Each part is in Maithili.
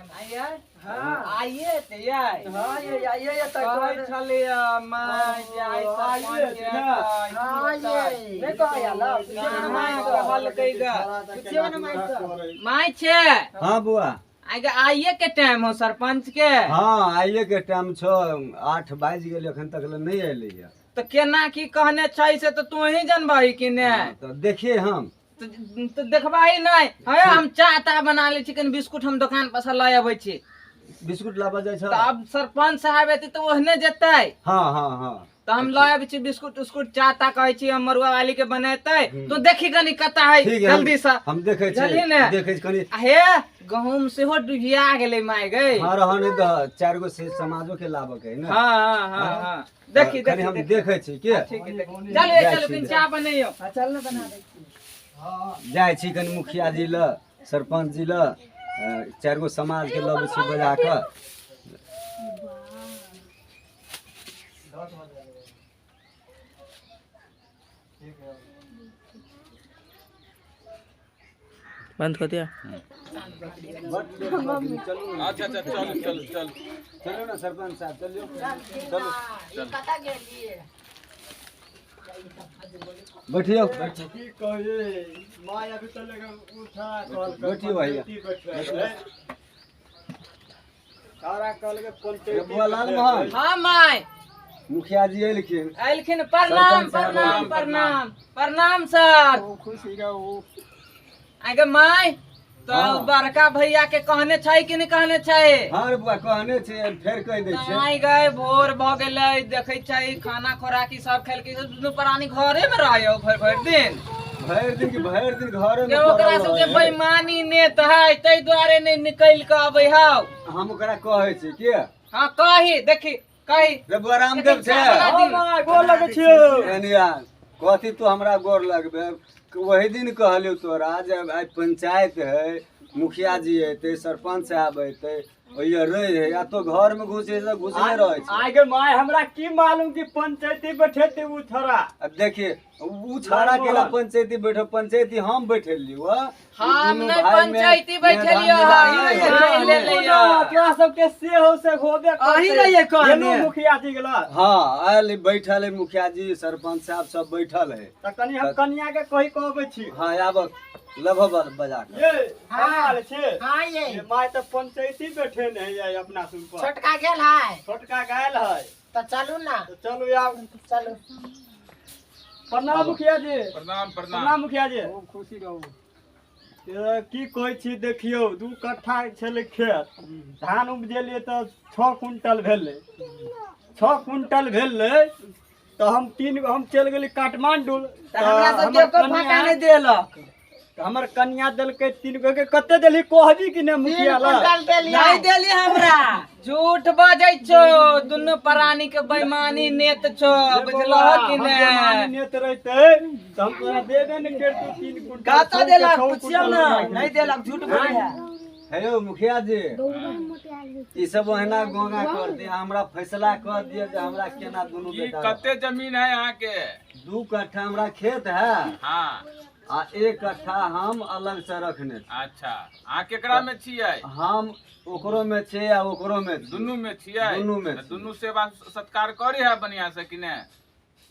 आइए। आइए ते यै। हाँ ये आइए ये तक कहै छलैया माय जे आइ सरपंच आइए ना। एतै, हाँ की ये हेतै? नहीं कह यार कहाँ कहलकै ग? पूछियो ना माई से। माय छै। हाँ बुआ। आइ गे आइए के टाइम हो सरपंच के। हाँ आइए के टाइम छौ, 8 बाजि गेल, एखन तक ले नहि एलैया। तऽ केना की कहने छै से तऽ तू ही जनबही कि ने? हाँ, तऽ देखिए हम। तऽ देखबही नहि। हे हम चाह ताह बना लै छी, कनि बिस्कुट हम दोकान पर से लऽ अबै छी। बिस्कुट लाबऽ जाइ छौ? तऽ आब सरपंच साहब एतै तऽ ओहने जेतै। हाँ हाँ हाँ। तऽ हम लऽ आबै छी बिस्कुट उस्कुट, चाह ताह कहै छी हम मरुआ वाली के बनेतै। तू देखी कनि कतऽ है। ठीक है, हम- जल्दी से। हम देखै छी। जल्दी ने। देखै छी कनि। आ हे गहूम सेहो डुबिया गेलै माय गै। हाँ रह नहि दह, 4 गो से समाजो के लाबऽ के है ने। हाँ हाँ हाँ हाँ देखी। कनि देखी हम देखी। देखै छी के। ठीक है, देखी। चलू ए, जाइ चलू छी। कनि चाह बनैयौ। हाँ, चल ना बना दे। जाइ छी कनि मुखिया जी लग, सरपंच जी लग, 4 गो समाज के लबै छी बजा कऽ। बंद कर दिया। अच्छा अच्छा, चलू चलू चलू। चलू ना सरपंच साहब, चलियो चलू। कतऽ गेलियै? बैठियो। की कहिए माय, अभी तो लेके उठा कॉल कर। बैठियो भैया। सारा कल के रे बुआ लाल मोहन। हाँ माय। मुखिया जी एलखिन। एलखिन। प्रणाम सरपंच साहब। प्रणाम प्रणाम प्रणाम सर। खुशी रहू। आगे माय तो हाँ। बड़का भैया के कहने छै कि नहि कहने छै? हाँ रे बुआ, कहने छै, फेर कहि दै छियै। आइ गए भोर भऽ गेलै, देखै छै खाना खोराकी सब खेलकै, सब दुनू प्राणी घरे में रहै भरि भरि दिन। भरि दिन की भरि दिन घरे के में ओकरा पड़ल सबके रहै है। बेईमानी नेत है, ताहि दुआरे नहि निकलि कऽ अबै हौ। हम ओकरा कहै छी के। हाँ कही देखी कही। रे बुआ रामदेव छै। बना दी। माय गोर लगै छियौ। एनिया कथी तू हमरा गोर लगबे? वही दिन कहलियौ तोरा जे आइ पंचायत है, मुखिया जी एतै, सरपंच साहब एतै, ओहिया रहे है, या तो घर में घुसे से घुसले रहै छै। आइ गे माय, हमरा की मालूम कि पंचायती बैठेते उ छोरा। अब देखिए उ छाड़ा केला पंचायती बैठो, पंचायती हम बैठेलियो। हम नहि पंचायती बैठेलियो, हम ले लियो। तोरा सबके से हो से होबे करतै। अही रहियै कहने। गेलहुँ मुखिया जी गेला। हाँ आयल बैठल है मुखिया जी, सरपंच साहब सब बैठल है। तऽ कनि हम कनिया के कहि कऽ अबै छी। हाँ आब लभ बजा के। ये हाल छै? हाँ ये। ये माय तऽ पंचायती बैठे नहीं है अपना सुन पर। छोटका गेल है? छोटका गायल है। तऽ चलू ना। तऽ चलू आब। चलू। प्रणाम मुखिया जी। प्रणाम प्रणाम। प्रणाम मुखिया जी। खूब खुशी रहू। ए, की कहै छी देखियौ, 2 कट्ठा छलै खेत, धान उपजेलियै तऽ 6 क्विंटल भेलै। 6 क्विंटल भेलै तऽ हम 3 हम चलि गेली काठमांडू। तऽ हमरा सबके हमर एको फाका कनिया नहि देलक। हमर कनिया देलकै 3 गो के। कते देलही कहबी कि नहि 3 मुखिया लग? क्विंटल देलियै। नहि देली हमरा। झूठ बजै छौ, दुनू प्राणी के बेईमानी नेत छौ, बुझलह कि हम ने? बेमानी नेत रहितै तऽ हम तोरा देबे नहि करितौ 3 क्विंटल। कतऽ देलक पुछियौ ने, 6 नहि देलक, झूठ बोलै है। हे यौ मुखिया जी, ई सब ओहिना गोंगा कर दिया, हमरा फैसला कर दिया जे हमरा केना दुनू की बेटा। कते जमीन है अहाँ के? 2 कट्ठा हमरा खेत है। हाँ। आ 1 कट्ठा हम अलग से रखने छी। अच्छा, अहाँ केकरा में छियै? हम ओकरो में छै आ ओकरो में छी। दुनू में छियै? दुनू में तऽ छियै। दुनू सेवा सत्कार करे है बढ़िया से कि ने?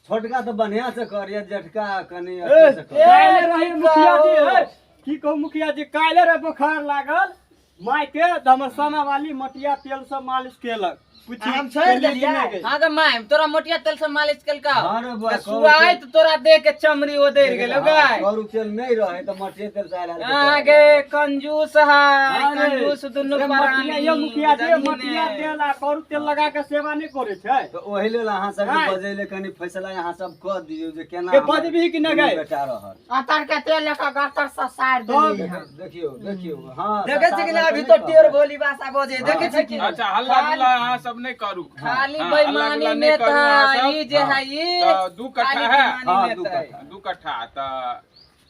छोटका तऽ बढ़िया से करिए, जेठका कनि ए, अथी से करिए। काल्हि रही मुखिया जी, हे, की कहू मुखिया जी, काल्हि रहे बोखार लागल माय के, तऽ हमर साना वाली मटिया तेल से मालिश केलक। पूछी हम छोड़ि केलियै कि देलियै। नहि गे? हाँ गे my, तोरा मोटिया तेल से मालिश केलकौ? हाँ रे बुआ, तऽ सुआइत तोरा देह के चमड़ी ओदरि गेलौ गै। करू तेल नहीं रहे तऽ मटिये तेल से आयल। हाँ गे कंजूस है, हाँ रे। कंजूस दुनू रे प्राणी। मटिया यौ मुखिया जी, बुझलही मटिया ने? तेल आ करू तेल लगा के सेवा नहि करै छै। तऽ ओहि लेल अहाँ सबके नहि। बजैले कनि फैसला अहाँ सब कऽ दियौ जे केना के हमर बजबही कि नहि दुनू गै? बेटा रहत। अतर के तेल लऽ कऽ गतर से सारि देलियै हन। देखियौ देखियौ, हाँ देखै छी कि नहि अभी तो टेढ़ बोली भाषा बजै, देखै छी कि नहि? अच्छा, हल्ला गुल्ला अहाँ सब नहि करू। खाली हाँ, हल्ला बेईमानी गुल्ला नहि नेत करू अहाँ है सब। ई जे है ई। तऽ 2 कट्ठा खाली है? बेईमानी हाँ, नेत 2 है। कट्ठा। 2 कट्ठा तऽ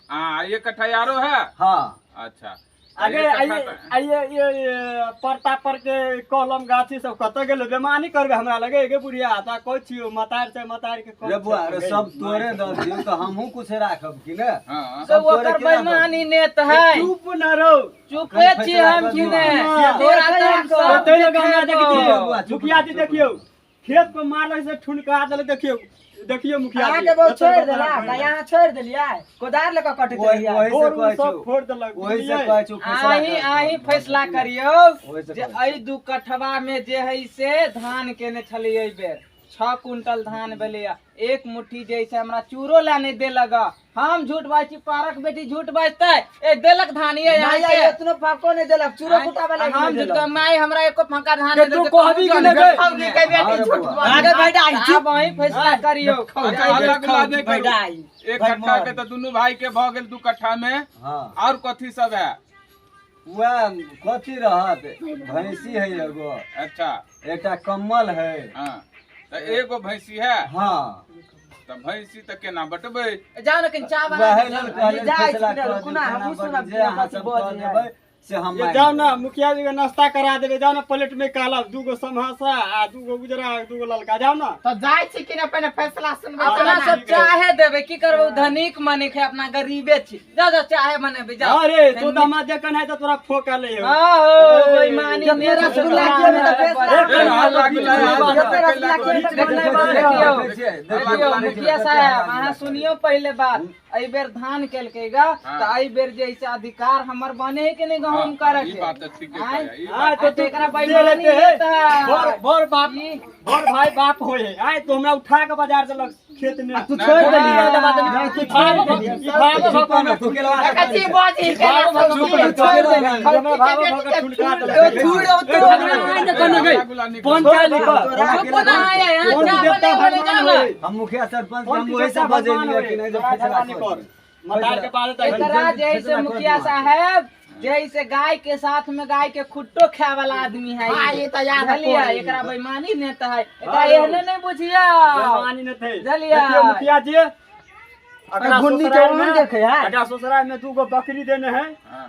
आ 1 कट्ठा आरो है? हाँ। अच्छा, आगे एक कट्ठा आइए आइए ये परता पर के कलम गाछी सब कतऽ गेलै? बेमानी करबै हमरा लगे गे बुढ़िया? तऽ कहै छियौ मतार छै, मतार के रे बुआ रे, सब तोरे दऽ दियौ तऽ हमहूँ कुछ राखब कि ने? हाँ। सब तोरे ओकर केना बजबै? बेईमानी नेत है। चुप न रहो। चुपे छी हम की ने तोरा तऽ हम सब तै लग हमरा देखेबो। देखियौ मुखिया जी, देखियौ खेत पर मारल से ठुनका देले, देखियौ देखियौ मुखिया जी। अहाँके बहुत छोड़ि देलक आ यहाँ छोड़ि देलियै, कोदार लऽ कऽ कटैत रहियै। ओहि से गोर कहै सब छौ, फोड़ देलक, ओहि से बुझलियै? कहै छौ फैसला आही कर। आही फैसला करियौ ओहि से जे कहै। एहि दू कठवा में जे है से धान केने छलियै एहि बेर 6 कुंटल धान भेलैया, एक मुट्ठी जे से हमरा चूरो ला नहीं देलक। हम झूठ बाजै छी, पारक बेटी झूठ बाजतै? ए देलक धान ये नहीं, अहाँके? एतनो फाको नहि देलक, चूरो कुटा वाला हम नहि झूठ देलक। माय हमरा एको फंका धान के नहीं तू देलक। कहबी कि नहि गै? खौगी के बेटी अरे झूठ बौआ। बोले। आगे भाई आब अहीं फैसला करियौ। अच्छा, हल्ला गुल्ला नहि करू। भाई एक कट्ठा के तऽ दुनू भाई के भऽ गेल, दू कट्ठा में हाँ और कथी सब है? वएह कथी रहत, भैंसी है एगो। अच्छा। एकटा कम्बल है। हाँ, तऽ एगो भैंसी है। हाँ। तऽ भैंसी तऽ केना बटबै? जाउ ने कनि चाह बना वएह के लेल जाउ। कहलियै जाइ फैसला छी ने, कऽ रुकू ना, दियौ, हमहूँ केना सुनब, बटबै, जे अहाँ कथी सब बजै कऽ है। देबै से हम ये मानि जाओ ना लेबै। मुखिया जी के नाश्ता करा देबे, जाओ ना प्लेट में काला दूगो समोसा आ दूगो उजरा आ दूगो ललका, जाओ ना। तऽ जाइ छी कि ने, पहिने फैसला सुनबै अपना तब सब ने। चाहे देबै, की करबै, धनिक मनिक है, अपना गरीबे छी। जाओ जाओ चाहे बनेबै, जाओ। अरे तू तऽ हमरा देखन है तऽ तोरा फोका ले हो। हाँ हो, बेईमानी जतने नहीं रसगुल्ला खिएबै तऽ फैसला ए, हल्ला गुल्ला जते रसगुल्ला खिएबै तऽ देखियौ, देखियौ। देखियौ मुखिया साहब, अहाँ सुनियौ पहिले बात। एहि बेर धान केलकै गा तऽ एहि बेर जे से अधिकार हमर बने है कि नहीं गहूम करे ई के? बात तऽ ठीके आँय? कहै, ई आय बात तो तो एकरा तू बेईमानी लेते है। हेतै। बड़ बड़ बाप ई बड़ भाई बाप होए है। आय तो हमरा उठा के बाजार देलक खेत में। तू नहि, छोड़ि नहि, देली। नहीं, तू छोड़ देली। ई भागो चुप ना, तू केलवा देखै छी बजी के चुप ना, तू केलवा नहीं। हमरा भागो भागो ठुनका देलक। हल्ला गुल्ला नहि करू। पंचायत कर। चुप ना है, यहाँ कौन चाह देवता बनेबै, भगवान जाओ ना। होए? हम मुखिया सरपंच कौन हम वही से देवता भगवान बजेलियै होए? कि नहीं जे तोरा फैसला झगड़ा नहीं कर। कर। मतार के पास तऽ एकरा जैसे मुखिया साहब जैसे गाय के साथ में गाय के खुट्टो खाए वाला आदमी है। हाँ, ये तो याद है। बुझलियै, एकरा बेईमानी नेता है, एकरा एहने नहीं बुझिया। बेईमानी नहीं थे। बुझलियै? देखियौ मुखिया जी, एकरा घुन्नी के ससुराल ओहन में देखे है। एकरा ससुराल में दूगो बकरी देने है। हाँ।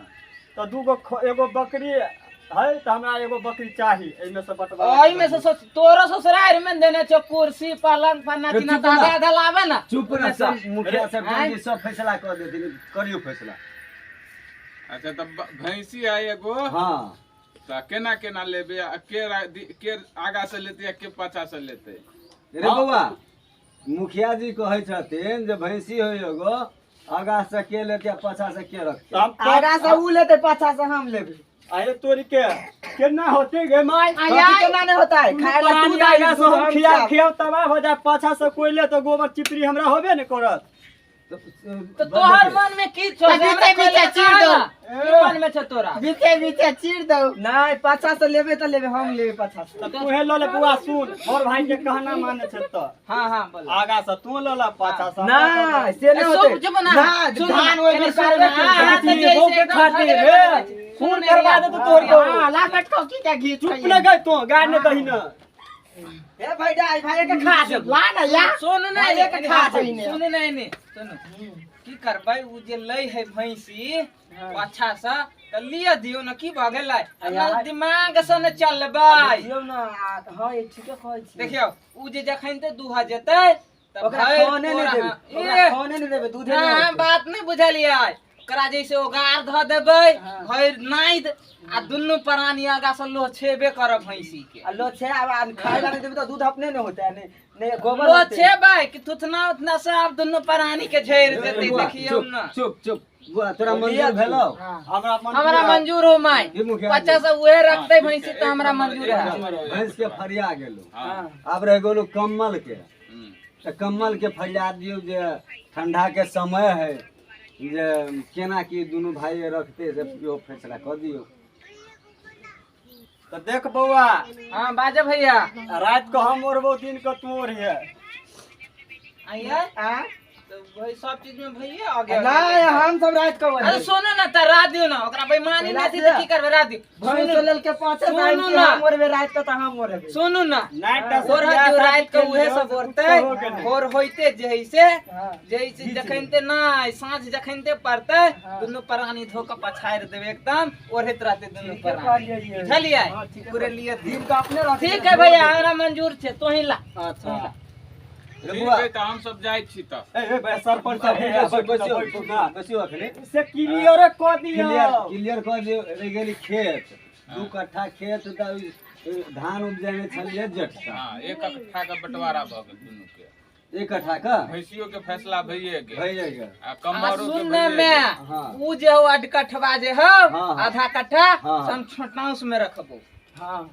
तऽ दूगो एगो बकरी है तऽ हमरा एगो बकरी चाही एहिमे से बटवा। ओहि में से तोरो ससुराल में देने छौ कुर्सी पलंग फन्ना चिन्ना, चुप ना। आधा आधा लाबे ना। चुप ना, सब मुखिया सरपंच जी आँय? सब फैसला कऽ देथिन, करियौ फैसला। अच्छा, तऽ भैंसी है एगो। हाँ। तऽ केना केना लेबै आ के के आगा से लेतै आ के पाछा से लेतै? रे बौआ, मुखिया जी कहै छथिन जे भैंसी होइ एगो, आगा से के लेतै आ पाछा से के रखतै? तऽ हम आगा से ऊ लेतै, पाछा से हम लेबै। अरे तोरी के केना होते गे माय? कथी केना नहीं होता है? खाए ला तू प्राणी दाही, आगा से दूध हम हम खिया खियाब। खियाब तबाह हो जाए, पाछा से कोई ले तो गोबर चिपरी हमरा होबे ने करत। तो तोहर मन में की छौ? तऽ बीचे बीचे चीर दौ। की मन में छौ तोरा? बीचे बीचे चीर दौ। नहीं, पाछा से लेबै तऽ लेबै, हम लेबै पाछा से। तऽ तूहे लऽ ले बुआ, सुन, बड़ भाई के कहना माने छै तऽ हाँ हाँ बोल। आगा से तू लऽ ले, पाछा से हमरा नहीं, से नहीं सुन, होते। चुप ना, ना, सुन धान ना, ओहि एने बेर सुन करबे ना, हाँ, दे। तऽ जैसे बहू के एकदम खातिर झगड़े रे, करै छै। खून सुन करवा ने दे तो तोहर को। हाँ, लागत कौकी के घीच चुप न गई तू, गाड़ ने दही न। ए भाई डाई भाई के खा देब। ला ना या। सुन ने, भाई के खा देब। सुन ने, एने सुन, की करबै, उ जे लै है भैंसी अच्छा से तऽ लिअ दियौ ने, की भऽ गेलै? अपना दिमाग से ने चलबै। दियौ ना, हाँ, ये ठीके कहै छी। देखियौ, उ जे जखन ते दूह जेतै तऽ ओकरा भरि खाने नहि पोर देबै, अहाँ- ओकरा ए, खाने नहि देबै, दूधे ना, नहि हम होतै। बात नहीं बुझलियै। ओकरा जैसे ओगार धऽ देबै भरि नाइद आ दुनू प्राणी आगा से लोह छेबे करब भैंसी के। आ लो छे, आब आ खाए ला नहीं देबै तऽ दूध अपने नहीं होता है, नहीं नहीं गोबर लोह होतै। छेबै कि थुथना उथना सब दुनू प्राणी के झेर देतै, बौआ, देखियौ चुप ना। चुप चुप बुआ, तोरा मंजूर भेलौ? हमरा मंजूर हमरा है। मंजूर हो माय, ई मुखिया जी। पचास उहे रखते हाँ, भैंसी ठीक है, तऽ एक हमरा नंबर, मंजूर एक है। नंबर हो। भैंस के फरिया गेलौ। हाँ। आब रहि गेलौ कम्बल के। हम्म। तऽ कम्बल के फरिया दियौ जे ठंडा के समय है, जे केना की दुनू भाई रखते से इहो फैसला कऽ दियौ। तऽ देख बौआ। हाँ बाजो भैया। रात को हम ओढ़बो, दिन को तू ओढ़िए। आइए आँ? तो भाई सब चीज में भैया आगे नहीं, हम सब रात को अरे सुनो ना, तऽ रात दियौ ना, ओकरा बेईमानी नहि छै तऽ की करबै, रात दियौ। भैंस सुनू लेल के पाँचे सुनू टाइम के ना। हम ओढ़बै रात के तऽ हम ओढ़बै। सुनू ना, नाइट ओढ़ दियौ रात के, उहे सब ओढ़तै। भोर होइते जैसे हाँ। जैसे जखनते नहि साँझ जखनते पड़तै, दुनू प्राणी धो के पछाड़ि देबै, एकदम ओढ़ैत रहतै दुनू ठीके प्राणी। कहलियै ये। बुझलियै? हाँ, ठीके पूरे लिए दिन के अपने रखतै। ठीक है भैया, हमरा मंजूर छै, तोही ला। अच्छा। ठीक है त हम सब जाइ छी त। ए ए सरपंच साहब बसियो बसियो अखने से क्लियर क दियो। क्लियर क दियो। रह गेली खेत 2 कट्ठा खेत त धान उपजेने छलियै जेठका। हां 1 कट्ठा के बंटवारा भ गेल दुनू के। 1 कट्ठा का भैंसियो के फैसला भइए गेल। भइए गेल। आ कमरो के सुनने में उ जे हो 8 कट्ठवा जे हो आधा कट्ठा हम छोटांस में रखबो। हां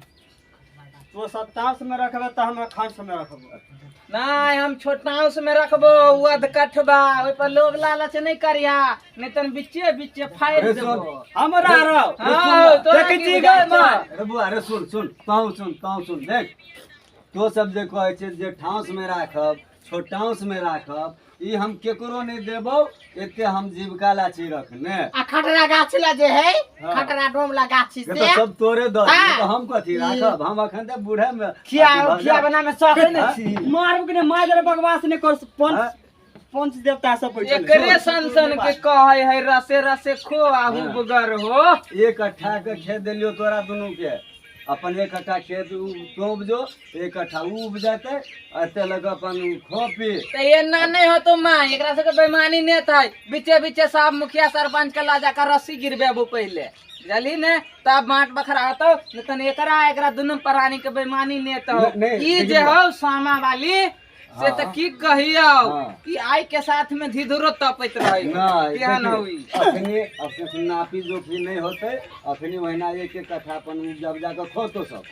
तो 27 में रखबे त हम 28 में रखबो। नहीं हम छोटांस में रखबो उ आध कट्ठवा, ओइ पर लोभ लालच नहीं करिया नहीं तन बिच्चे बिच्चे फाड़ देबो हमरा रहो। हां देखै छी गे मां। अरे बुआ अरे सुन सुन ताऊ सुन ताऊ सुन देख तो सब जे कहै छै जे ठांस में राखब छोटांस में राखब ई हम केकरो नहीं देबो, एते हम जीविका ला छी रखने। आ खटरा गाछ ला जे है खटरा डोमला गाछी से तो सब तोरे द तो हम कथी राखब? हम अखन त बूढ़े में खिया खिया बना में शौक नहीं छी। मारब के ने मार बकवास ने कर पंच देवता सब बैठल एकरे सन सन के कहै है रसे रसे खो आहू बगर हो। 1 कट्ठा के खेत देलियो तोरा दुनू के, अपन 1 कट्ठा खेत तो उपजो 1 कट्ठा उ उपजते एते लग अपन खो पी। त एना नहीं हो तो मां एकरा सबके बेईमानी ने था बीचे बीचे साहब मुखिया सरपंच के ला जाकर रस्सी गिरबेबो पहले बुझली ने तब बांट बखरा होतो नहीं तन एकरा एकरा दुनू प्राणी के बेईमानी ने तो ई जे हो सामा वाली से त की कहियो कि आई के साथ में धीधुरो तपैत रही केहन होई। अखनी अखनी नापी जोखी नहीं होते अखनी महीना 1 1 कट्ठा अपन उपजा जाके खोतो सब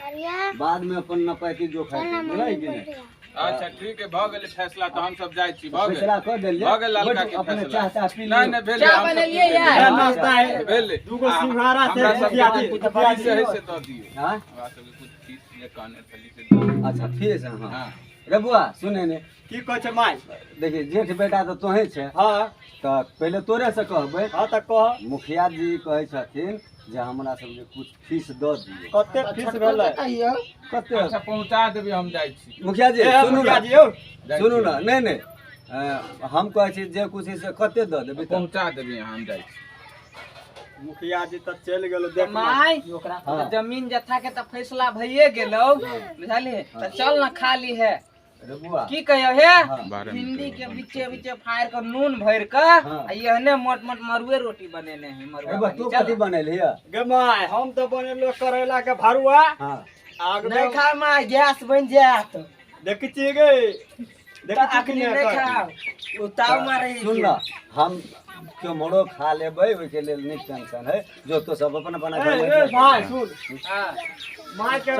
बाद में अपन नपाती जोखाई बुझलै कि नहीं। अच्छा ठीक है भ गेल फैसला त हम सब जाइ छी। भ गेल फैसला क देलियै भ गेल ललका के अपने फैसला। चाह ताह पी नहीं नहीं भेल चाह बनेलियै यार नाश्ता है भेल दूगो सिंघाड़ा से मुखिया जी फीस है से द दियो। हां हमरा सब के कुछ फीस जे कहने छली से दियो। अच्छा फीस। हां रे बुआ सुने ने की कहै छै माय देखी जेठ बेटा त तोहे छै। हां त पहिले तोरे से कहबै। हां त कह। मुखिया जी कहै छथिन जे हमरा सबके कुछ फीस द दियो। कते फीस भेलै कहियो कते? अच्छा पहुंचा देबी हम जाइ छी। मुखिया जी सुनू ना मुखिया जी यौ सुनू ना नहीं नहीं हम कहै छी जे कुछ से कते द देबी पहुंचा देबी हम जाइ छी। मुखिया जी त चल गेल देख माय ओकरा जमीन जथा के त फैसला भइए गेलौ बुझली त चल ना खाली है रे बुआ की कहियो हे भिंडी के बीचे बीचे फाड़ के नून भर के आ एहने मोट मोट मरुए रोटी बनेने है मरुआ। रे बुआ तू कथी बनेलही गे my हम त बनेलो करेला के भरुआ। हां आग नहीं खा my gas बन जात देखै छी गे देखै छी अखनी नहीं खाओ उताव मारे। सुन ना हम केम्हरो खा लेबै ओहिके लेल नहि टेंशन है जो तो सब अपन अपन घर में। भाई सुन हां my के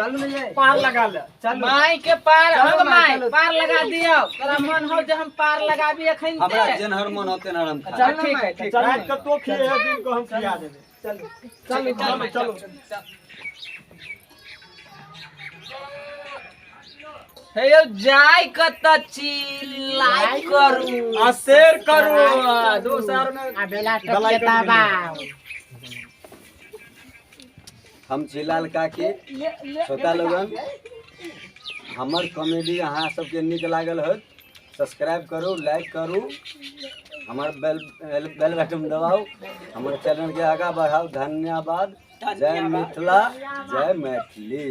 पार लगा ले चल my के पार हम my पार लगा दियो तोरा मन हो जे हम पार लगाबी अखन हमरा जेनहर मन हो तेनहर हम खा। चल ठीक है ठीक रात के तो खिए दिन को हम खिया देबे। चलो चलो चलो चलो हे यौ जाय कत छी लाइक करू आ शेयर करू आ दोसर में आ बेला टप के दबाओ। हम छी लाल काकी श्रोता लोगन हमर कॉमेडी अहाँ सबके नीक लागल होत सब्सक्राइब करू लाइक करू हमर बेल बेल बटन दबाउ हमर चैनल के आगाँ बढ़ाउ। धन्यवाद। जय मिथिला जय मैथिली।